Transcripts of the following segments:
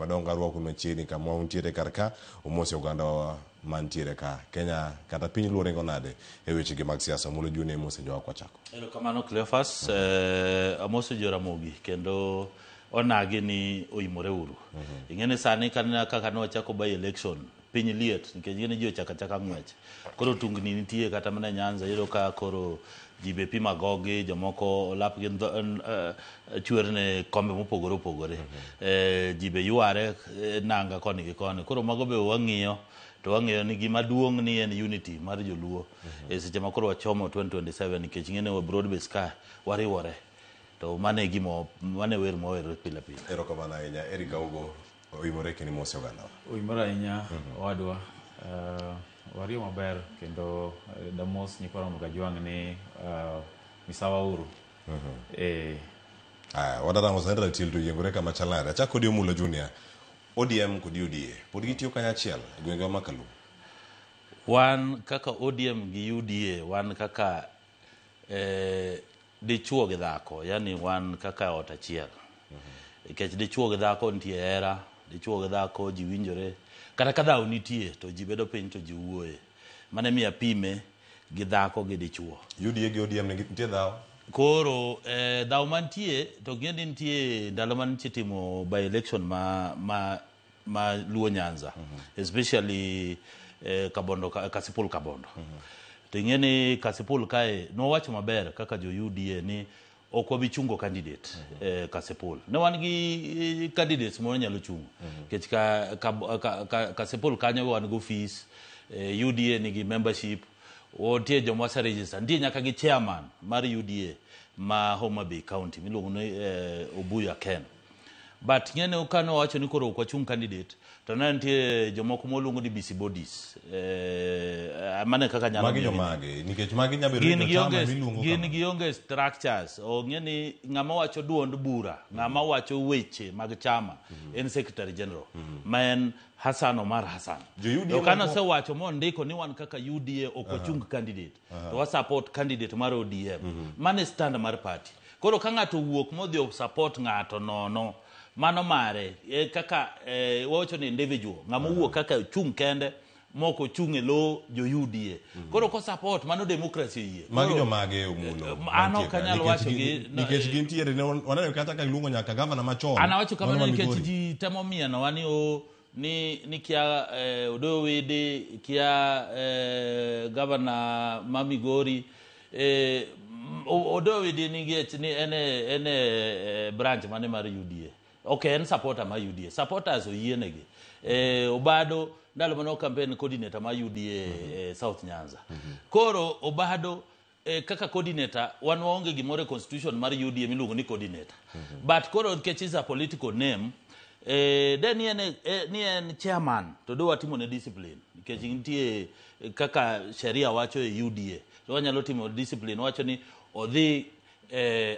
Madongo arwaku machiegni kama untiere kar ka, umosi oganda wa mantiere ka. Kenya kata piny luo ringo nade e wechegi mag siasa? Omulo Junior imose jowa kwachako. Erokamano Cleophas, amoso Joramogi kendo onagi ni oimore uru. Ing'e ni sani kaneno kaka ne wachako by election piny liet nikech ing'e ni ji ochako achaka ng'wech. Koro tungni nitie kata mana e Nyanza iyudo ka koro ji be pimo agogi, jomoko olapgi chwerne kombe mopogore opogore. Ji be yware nanga koni gi koni. Koro mago be wang'iyo to wang'iyo ni gima duong' ni en unity mar joluo e seche ma koro wachomo 2027 nikech ing'e ni broad base ka wariwore to mano e gima mano e wer mwawer pile pile. Erokamano ahinya Eric Augo oimore kendo imose oganda wa. Oimore ahinya owadwa. Wariyo maber kendo damos nyikwa Ramogi Ajwang' ni misawa uru. Aya, wadarango sani ratiel to yiengore kama chal nade. Achak kodi Omulo Junior. ODM kod UDA pod gitiyo kanyachiel e gwengewa ma Kaluo? Wan kaka ODM gi UDA wan kaka dichuo gi dhako, yani wan kaka ot achiel. Nikech dichuo gi dhako nitie hera, dichuo gi dhako ji winjore. Kata ka dhawo nitie to ji bedo piny to ji wuoye. Mano emiyo apime gi dhako gi dichuo. UDA gi ODM nitie dhawo? Koro dhawo mantie to ng'e ni nitie ndalo mane nitie timo by election ma Luo Nyanza, especially Kabondo, Kasipul Kabondo. To ing'e ni Kasipul kae nowacho maber kaka jo UDA ni ok wabi chungo candidate Kasipul. Ne wan gi candidates ma wanyalo chungo. Nikech Kasipul kanyo wan gi office, UDA nigi membership, nitie joma ose register, nitie nyaka gi chairman mar UDA ma Homa Bay County miluongo ni Obuya Ken. But ng'ene kane wawacho ni koro ok wachung candidate to ne nitie jomoko mwaluongo ni busybodies. Mano e kaka anyalo Magi miyo gi. jomage? Nikech magi nyalo bedo Gin ni jochama gionge miluongo gin kama. gionge structures. Ong'e ni ng'ama wacho duond bura, ng'ama wacho weche mag chama en secretary general ma en Hassan Omar Hassan. Jo UDA To kane moko- osewacho mondiko ni wan kaka UDA ok wachung candidate to wa support candidate mar ODM. Mano e stand mar party. Koro ka ng'ato owuok modhi o support ng'ato nono, mano mare kaka wawacho ni individual, ng'ama owuok kaka ochung' kende mok ochung' e lo jo UDA. Koro ko support mano democracy oyie. Magi Koro, jomage Omulo? An mantie ok ka? anyal Nikech wacho gi Nikech gintiere, ne waneno kata ka giluongo nyaka gavana machon. An awacho mano kamano ma nikech Migori. ji temo mienowa ni o ni kia Odoyo Wede, kia gavana ma Migori. Odoyo Wede nigi ni en e branch mane mar UDA. Ok en supporter mar UDA. Supporters oyienegi. Obado ndalo mane campaign coordinator mar UDA South Nyanza. Koro Obado kaka coordinator wan waonge gimoro e constitution mar UDA miluongo ni coordinator. But koro nikech is a political name, de ni en, ni en chairman to do watimo ne discipline nikech nitie kaka sheria wacho e UDA. To wanyalo timo discipline wacho ni odhi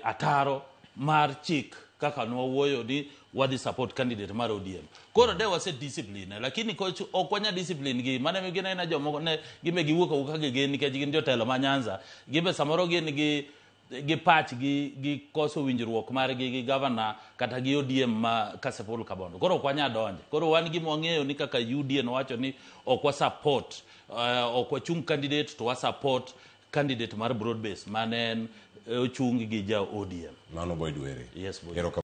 ataro mar chik kaka nwawuoyo ni wadhi support candidate mar ODM. Koro de wase discipline lakini koch ok wanya discipline gi mane gin aina jomoko ne gimbe giwuok awuoka gi gin nikech gin jotelo ma Nyanza gimbe samoro gin gi pach gi koso winjruok margi gi governor kata gi ODM ma Kasipul Kabondo. Koro ok wanya donje. Koro wan gima wang'eyo ni kaka UDA nowacho ni ok wa support ok wachung candidate to wa support candidate mar broad base mane en ochung gi ja ODM. Mano Boyd Were. Yes, Boyd. Erokamano.